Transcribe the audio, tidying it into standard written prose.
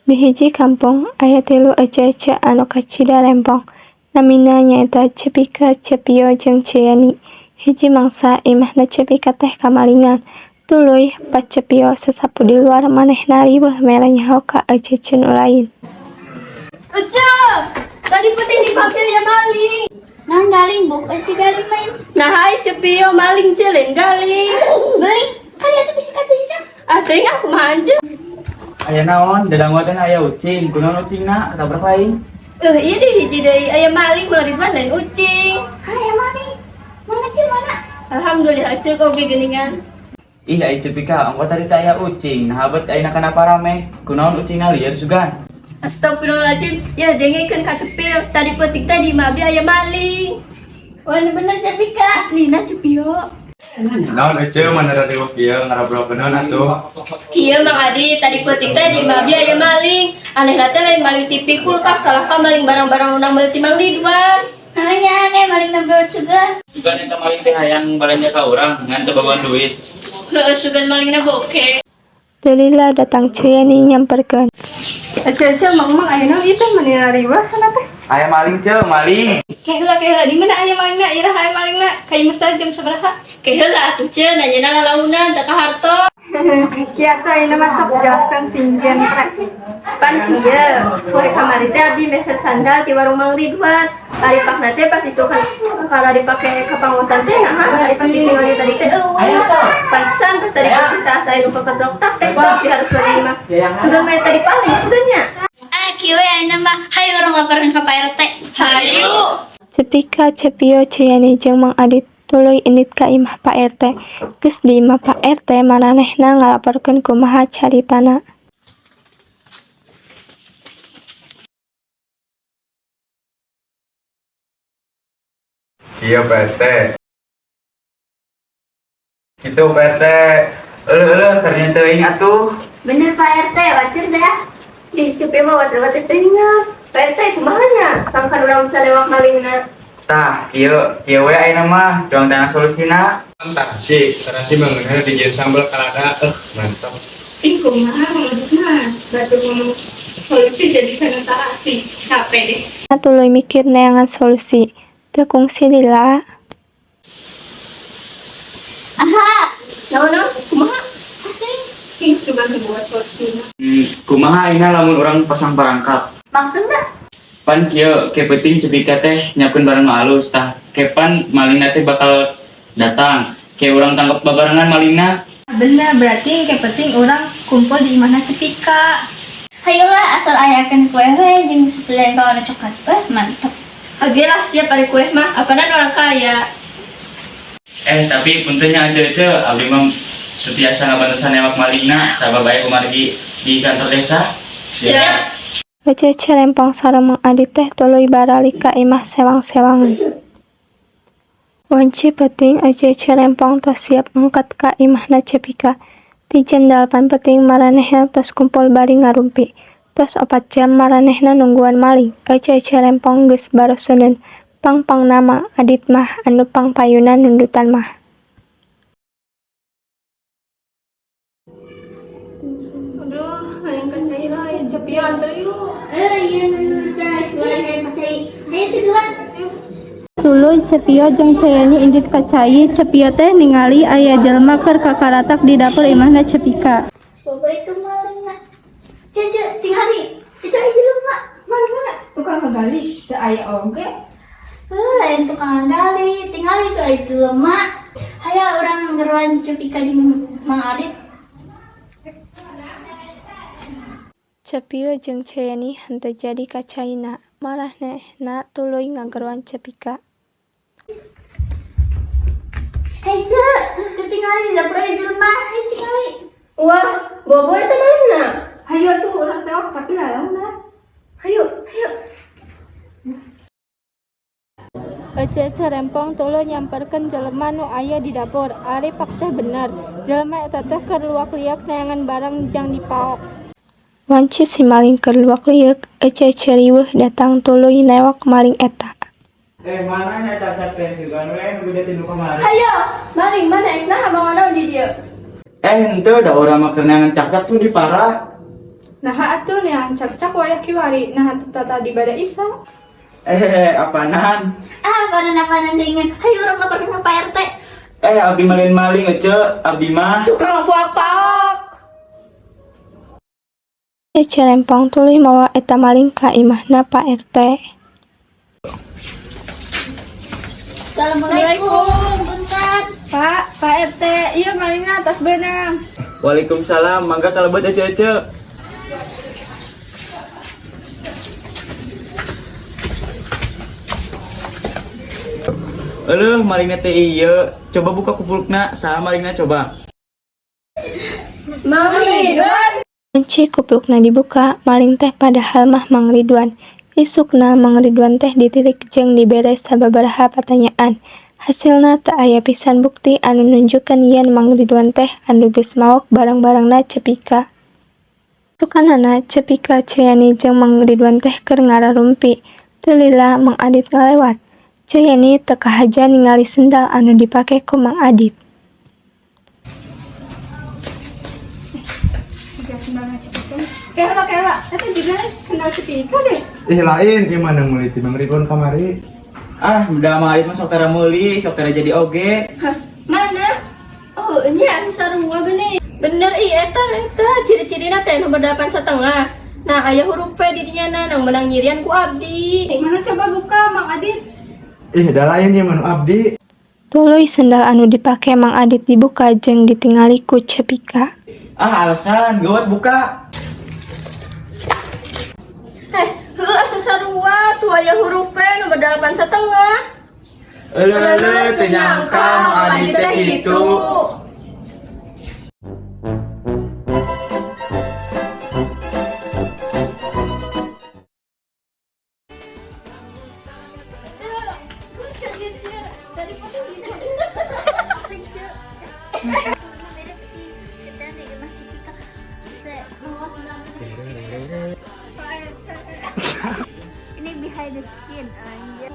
Di hiji kampung aya tilu ece-ece anu kacida lempong. Namina nyaeta Cepika, Cepio jeung Ceyani. Hiji mangsa imahna Cepika teh kamalingan. Tuluy pas Cepio sasapu di luar manehna riweuh mere nyaho ka ece-ece nu lain. Ece, tadi peuting di pamfil ya maling. Nah, galing buk, ece galing main. Nah, hai Cepio maling celen galing. Maling, kan itu bisa kata. Ah, teuing aku mah anjeun. Aya naon, dadanguan aya ucing, kunaon ucingna ketabrak lain? Eh, iya deh hiji deui aya maling Mang Ridwan lain ucing. Hai, maling. Mana ce mana? Alhamdulillah ece kok oge geuningan. Ih, ai Cepika, ongko tadi teh aya ucing, nah bet ayeuna kana parame. Kunaon ucingna lieur sugan? Astagfirullahaladzim, ya dengekeun ka Cepil. Tadi peuting teh di imah abdi aya maling. Wah, bener Cepika. Aslina Cepio. Naon ece mana rariweuh kieu ngarabrol naon atuh? Iya Mang Adi, tadi peuting teh di imah abdi aya maling. Aneh teh lain maling TV kulkas, kalah ka maling barang-barang nu meuli ti Mang Ridwan. Hanya aneh maling nambel juga. Sugan eta maling teh hayang balanja ka urang ngan teu bawa duit. Heeh, sugan malingna boke. Teu lila datang Ceyani nyamperkeun. Ece-ece mang mang aya naon ieu teh meni rariweuh sana teh. Aya maling ce, maling. Keheula keheula di mana aya malingna? Iraha aya malingna? Ka imah saha jam sabaraha? Keheula atuh ce nanyana lalaunan teu kaharto. Kieu atuh ayeuna mah sok jelaskeun sing genre. Pan kieu, poe kamari teh abdi meser sandal ti warung Mang Ridwan. Ari pakna teh pas isukan kalau dipake ka pangosan teh nah ari pas ditinggali tadi teh eueuh. Pantesan pas tadi pas kita asa nu kaketrok tak teh tok di hareupeun imah. Sugan mah tadi paling sugan nya. Ah, kieu we ayeuna mah hayu urang laporkeun ka Pak RT. Hayu. Cepika, Cepio, Ceyani jeung Mang Adit tuluy indit ka imah Pak RT. Geus di imah Pak RT maranehna ngalaporkeun kumaha caritana. Iya Pak RT. Kitu Pak RT. Euleuh euleuh ternyata teuing atuh. Bener Pak RT, wajar dah. Ih, Cepi mah watir-watir teh nya. Pak RT kumaha nya? Sangkan urang bisa lewat malingna. Tah, kieu kieu we ayeuna mah tuang tanah solusina. Tarasi, tarasi mangeunah dijieun sambal kalada, mantap. Ih, kumaha maksudna? Batur ngomong solusi jadi kana tarasi. Capek deh. Tuluy mikir neangan solusi. Teu kungsi lila. Aha, Naon naon kumaha? Ih, sugan teu boga solusina. Kumaha ayeuna lamun urang pasang perangkap? Maksudna? Pan kieu ke peuting Cepika teh nyiapkeun barang nu alus tah. Kepan malingna teh bakal datang. Ke urang tangkep babarengan malingna. Bener, berarti yang penting urang kumpul di imahna Cepika. Hayolah asal ayakeun kue we jeung susudan ka warna coklat. Wah, mantap. Oke lah siap ari kue mah, apanan orang kaya. Eh, tapi punten nya ece-ece, abdi mah teu tiasa ngabantosan newak malingna sabab aya kumargi di kantor desa. Siap. Ece-ece lempong sareng Mang Adit teh tuluy baralik ka imah sewang-sewangan. Wanci peuting ece-ece lempong tos siap angkat ka imahna Cepika. Ti jam 8 peuting maranehna tos kumpul bari ngarumpi. Tos 4 jam maranehna nungguan maling. Ece-ece lempong geus baroseuneun. Pang-pangna Mang Adit mah anu pangpayuna nundutan mah. Aduh, hayang ka cai euy, Cepio anter yuk. Eh, iya nurut keluar kayak percaya. Hayu tuh duluan. Tuluy Cepio jeung Ceyani indit ka cai, Cepio teh ningali aya jelema keur kakaratak di dapur imahna Cepika. Bapak itu maling nak. Cece, tinggali. Itu aja jelema. Mana? Tukang ngegali, teu aya oge. Eh, lain tukang gali, tinggal itu aja jelema. Hayu urang ngeruan Cepika jeung Mang Adit. Cepio jeung Ceyani henteu jadi ka caina. Maranehna tuluy ngageroan Cepika. Hei Ce, ce tinggali di dapur aja jelema. Hei tinggali. Wah, bobo eta malingna. Hayu atuh urang tewak tapi lalauna. Hayu, hayu. Ece-ece rempong tuluy nyamperkeun jelema nu aya di dapur. Ari pak teh bener, jelema eta teh keur luak-liak neangan barang jang dipaok. Wanci si maling keur luak-lieuk, ece-ece riweuh datang tuluy newak maling eta. Eh, mana nya cacak teh sugan we nu gede ti nu kamari. Hayo, maling mana ekna abang naon di dieu? Eh, henteu da urang mah keur neangan cakcak tuh di parah. Nah atuh neangan cakcak wayah kiwari, nah teu tadi bada Isa. Eh, apaanan? Ah, apanan-apanan teuing. Hayu urang laporkeun ka Pak RT. Eh, abdi mah lain maling, Ece. Abdi mah. Tukang paok-paok. Ece Rempong tuluy mawa eta maling ka imahna Pak RT. Assalamualaikum. Punten. Pak, Pak RT, ieu malingna tos beunang. Waalaikumsalam, mangga kalebet, Ece, Ece. Euleuh, malingna teh ieu. Coba buka kuplukna, saha malingna coba? Mang Ridwan. Wanci kuplukna dibuka, maling teh padahal mah Mang Ridwan. Isukna Mang Ridwan teh ditilik jeung dibere sababaraha patanyaan. Hasilna teu aya pisan bukti anu nunjukkeun yen Mang Ridwan teh anu geus maok barang-barangna Ceu Pika. Isukanana Ceu Pika, Ceu Yani jeung Mang Ridwan teh keur ngararumpi. Teu lila Mang Adit ngalewat. Ceu Yani teu kahaja ningali sendal anu dipake ku Mang Adit. Siga sendalna Ceu Pika. Kela kela, eta juga sendal Ceu Pika deh. Ih, lain, ieu mah meuli ti Mang Ridwan kamari. Ah, udah Mang Adit mah sok tera meuli, sok tera jadi oge. Hah, mana? Oh, ini asa sarua geuning. Bener ih eta eta ciri-cirina teh nomor 8,5. Nah, aya huruf V di dinya na nang menang nyirian ku abdi. Mana coba buka, Mang Adit? Ih, da lain ieu mah nu abdi. Tuluy sendal anu dipake Mang Adit dibuka jeung ditingali ku Ceu Pika. Ah, alasan, gawat buka. Eh, heuh asa sarua tuh aya huruf V nomor 8,5. Euleuh, euleuh, teu nyangka Mang Adit teh itu. Beda sih, kita di imah si Pika. Mau sendalna. Ini behind the scene anjir.